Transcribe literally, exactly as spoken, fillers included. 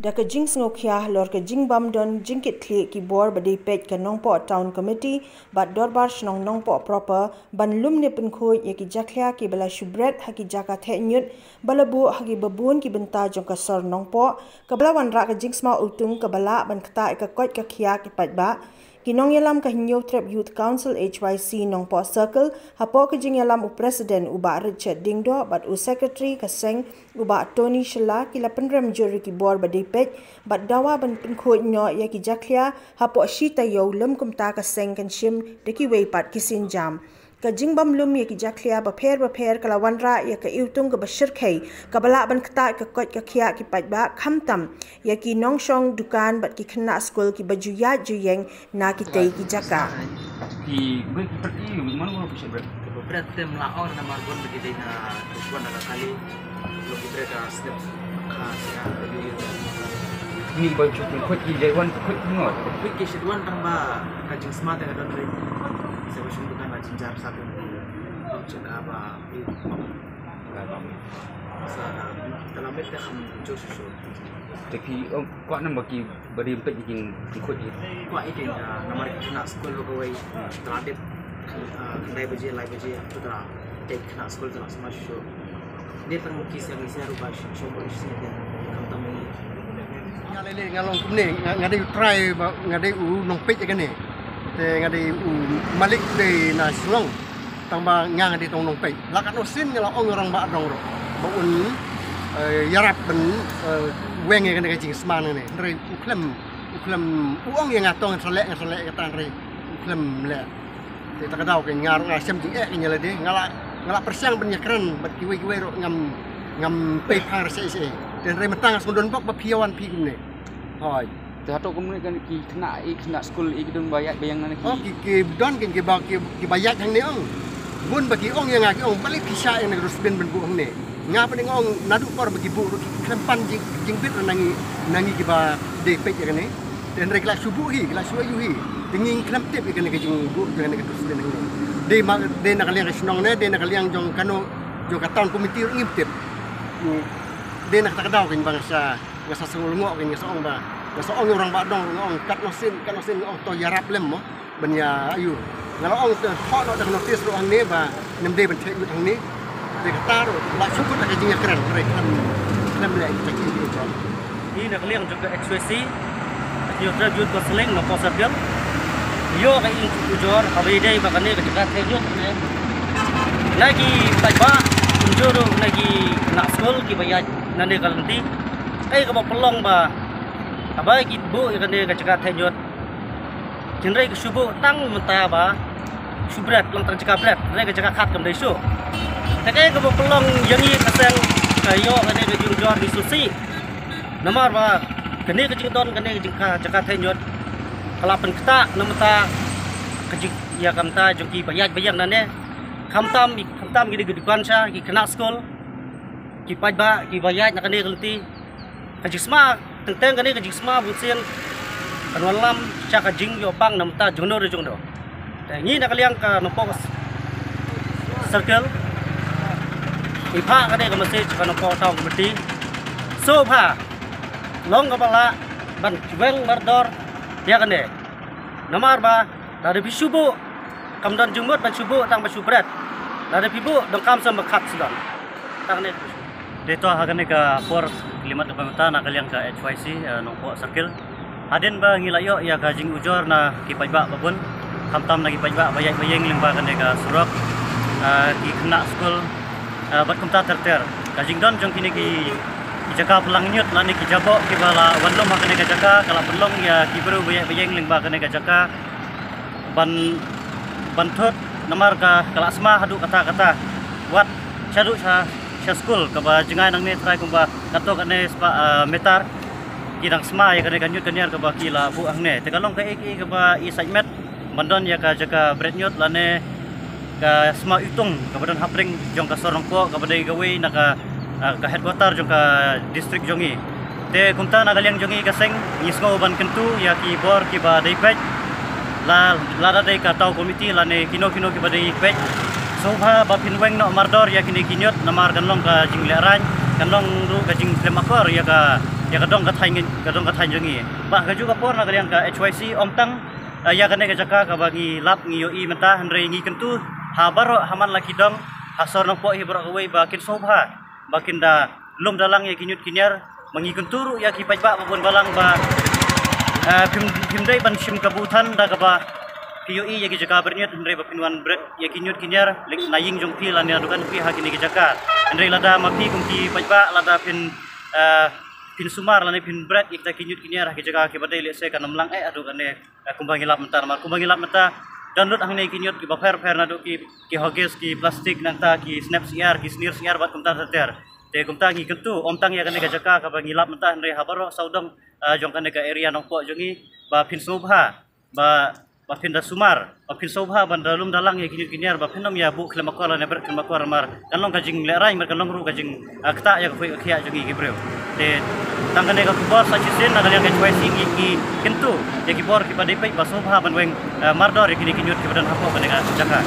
Da ka jingsngewkhia halor ka jingbym don jingkitkhlieh ki bor ba dei peit ka Nongpoh Town Committee bad Dorbar Shnong Nongpoh proper ban lum ne pynkhuid ïa ki jakhlia kiba la shu bret ha ki jaka theh ñiut ba la buh ha kiba bun ki bynta jong ka sor Nongpoh, kaba la wanrah ka jingsma iwtung kaba lah ban ktah ïa ka koit ka khiah ki paidbah. Ki nongïalam ka Hynñiewtrep Youth Council, H Y C, Nongpoh Circle, hapoh ka jingïalam u President u Bah Richard Diengdoh bad u Secretary ka seng u Bah Tony Shylla, ki la pynrem jur ïa ki bor ba dei peit bad dawa ban pynkhuid noh ïa ki jakhlia hapoh shi taïew, lym kumta ka seng kan shim da kiwei pat ki sienjam. Ka jingbym lum ïa ki jakhlia bapher bapher ka la wanrah ïa ka iwtung kaba shyrkhei kaba lah ban ktah ïa ka koit ka khiah ki paidbah, khamtam ïa ki nongshong dukan bad ki khynnah skul kiba ju ïaid ju ïeng na kitei ki jaka. Ki bret ki pret ki, man ko ki bret. Ki bret te ym lah ong namar bun ba ki dei na dukan na ka kali. Lo ki bret ka step. Ka sia ka yu yu. Ni ba ju ki khuid ki jaiwan ki khuid ki ngot. Khuid ki shit wan tang ba ka jingsma te ka don ri. Sa ba shim dukan ba jinjar sa pun. Jaka ba. Sa ka la met te kham jo shu shu. Te ki, oh, kwah namar ki ba dei peit ki jingkhuid ki. Kwah ïa ki, ah, namar ki khynnah skul lo kawei. Te la dep, ah, khyndai baje, lai baje, to te la dep khynnah skul te la sma shu. Ne tang ki siang ki siang ruh ba shu shu ba shu ne khamtam ïa. Nga lei lei nga long kumne, nga, nga dei u trai ba, nga dei u nongpeit ïa kane. Te nga dei u malik dei na Shillong. Tang ba nga nga dei tang u nongpeit. La katno sien nga la ong u rangbah dong ruh ba un, eh, ïarap ban, eh, weng ïa kane ka jingsma nangne. Hynrei u khlem, u khlem, u ong ïa nga to ngan sa leh, ngan sa leh kata, hynrei u khlem leh. Te ta ka daw ka nga ruh nga shem jingeh ka ïa lade, nga la, nga la pyrshang ban ïakren bad kiwei kiwei ruh ngam, ngam pei phang re seh seh. Te hynrei mynta nga sngewdon bok ba phi ïa wan phi kumne. Hooid. Te hato kumne kan ki khynnah, i khynnah skul i ki don ba ïaid ba ïeng nangne ki? Oh, ki, ki don ki, ki ba, ki, ki ba ïaid hangne ong. Bun ba ki ong ïa nga, ki ong balei phi shah ïa kane ka dustbin ban buh hangne. Nga pat nga ong naduh por ba ki buh ruh ki khlem pan jing, jingbit ruh na ngi, na ngi kiba dei peit ïa kane. Te hynrei ki la shu buh hi, ki la shu ïoh hi. Te ngi khlem tip ïa kane ka jingbuh jong kane ka dustbin hangne. Dei ma, dei na ka liang ka shnong ne, dei na ka liang jong kano, jong ka town committee ruh ngim tip. Dei na kata ka daw kane ba nga sa, nga sa sngewlyngngoh kane, nga sa ong ba, nga sa ong ïa u rangbah dong, nga ong katno sien, katno sien, nga ong to ïarap lem mo. Ban ïa, ayu. Nga la ong te thoh noh da ka notice ruh hangne ba ym dei ban theh ñiut hangne. Te kata ruh la shu kut da ka jingïakren, hynrei khlem, khlem leh kita ki ujor. Ngi na ka liang jong ka H Y C, Hynñiewtrep Youth Council, Nongpoh Circle, ïoh ka ujor kaba ïadei bad kane ka jaka theh ñiut ne. Na ki paidbah, kumjuh ruh na ki khynnah skul kiba ïaid nangne ka lynti. Kaei kaba pynlong ba haba ki buh ïa kane ka jaka theh ñiut, hynrei ka shu buh tang mynta ba shu bret, long tang jaka bret, hynrei ka jaka khat kam dei shuh. Te kaei kaba pynlong ïa ngi ka seng ka ïoh kane ka jingujor ngi sngewsih. Namar ba kane ka jingdon kane ka jingka jaka theh ñiut ka la pynktah na mynta ka jing, ïa ka mynta jong ki ba ïaid ba ïeng nangne. Khamtam, khamtam ki dei ki dukan sha, ki khynnah skul, ki paidbah kiba ïaid na kane ka lynti. Ka jingsma, teng teng kane ka jingsma bun sien kan wallam sha ka jingïoh pang na mynta jongno re jongno. Te ngi na ka liang ka Nongpoh Circle, ngi phah kane ka message ka Nongpoh Town Committee. Sngewbha, long kaba lah ban weng mardor ïa kane. Namar ba lada phi shu buh, kam don jingmut ban shu buh tang ba shu bret. Lada phi buh donkam shen ba khat sdang. Tang ne. Te to ha kane ka por khyllipmat kaba mynta na ka liang ka H Y C, eh, Nongpoh Circle. Hadien ba ngi la ïoh ïa ka jingujor na ki paidbah ba bun, khamtam na ki paidbah ba ïaid ba ïeng lyngba kane ka surok, eh, ki khynnah skul, eh, bad kumta ter ter. Ka jingdon jong kine ki, ki jaka plang ñiut lane ki jaboh kiba la wan lum ha kane ka jaka ka la pynlong ïa ki briew ba ïaid ba ïeng lyngba kane ka jaka ban, ban thut namar ka, ka la sma haduh katta katta. Wat shaduh sha, sha skul kaba jngai nangne trai kumba katto katne spah, ah, meter. Ki dang sma ïa kane ka ñiut ka ñiar kaba ki la buh hangne. Te ka long kaei kaei kaba i sait met ban don ïa ka jaka bret ñiut lane ka sma iwtung kaba don hapdeng jong ka sor Nongpoh kaba dei kawei na ka, ah, ka headquarter jong ka district jong ngi. Te kumta na ka liang jong ngi ka seng ngi sngew ban kyntu ïa ki bor kiba dei peit, la, lada dei ka town committee lane kino kino kiba dei peit. Sngewbha ba phin weng noh mardor ïa kine ki ñiut namar kan long ka jinglehraiñ. Kan long ruh ka jingkhlem akor ïa ka, ïa ka dong ka thaiñ, ka dong ka thaiñ jong ngi. Bad ha kajuh ka por na ka liang ka H Y C, ym tang, eh, ïa kane ka jaka kaba ngi lap ngi ïohi mynta, hynrei ngi kyntu ha baroh, ha man la ki dong, ha sor Nongpoh hi baroh kawei, ba kin sngewbha ba kin da lum da lang ïa ki ñiut ki ñiar, ba ngi kyntu ruh ïa ki paidbah ba bun balang ba, eh, phim, phim dei ban shim kabu than da kaba phi ïohi ïa ki jaka bret ñiut, hynrei ba phin wan bret ïa ki ñiut ki ñiar, leit na ïing jong phi lane na dukan phi ha kine ki jaka. Hynrei lada ma phi kum ki paidbah, lada phin, eh, phin sumar lane phin bret ïa kita ki ñiut ki ñiar ha ki jaka kiba dei, lehse kan ym lang eh haduh kane, eh, kumba ngi lap mynta, namar kumba ngi lap mynta, don lut hangne ki ñiut kiba pher pher, naduh ki, ki huggies, ki plastik, nangta ki snep syiar, ki snier syiar bad kumta ter ter. Te kumta ngi kyntu, ym tang ïa kane ka jaka kaba ngi lap mynta, hynrei ha baroh sawdong, eh, jong kane ka area Nongpoh jong ngi, ba phin sngewbha ba, ba phin da sumar, ba phin sngewbha ban da lum da lang ïa ki ñiut ki ñiar, ba phin ym ïa buh khlem akor lane bret khlem akor, namar kan long ka jinglehrain, namar kan long ruh ka jing, eh, ktah ïa ka khuid ka khiah jong ngi ki briew. Te tang kane ka khubor sa shisien na ka liang ka H Y C, ngi, ngi kyntu ïa ki bor kiba dei peit ba sngewbha ban weng, eh, mardor ïa kine ki ñiut kiba don hapoh kane ka jaka.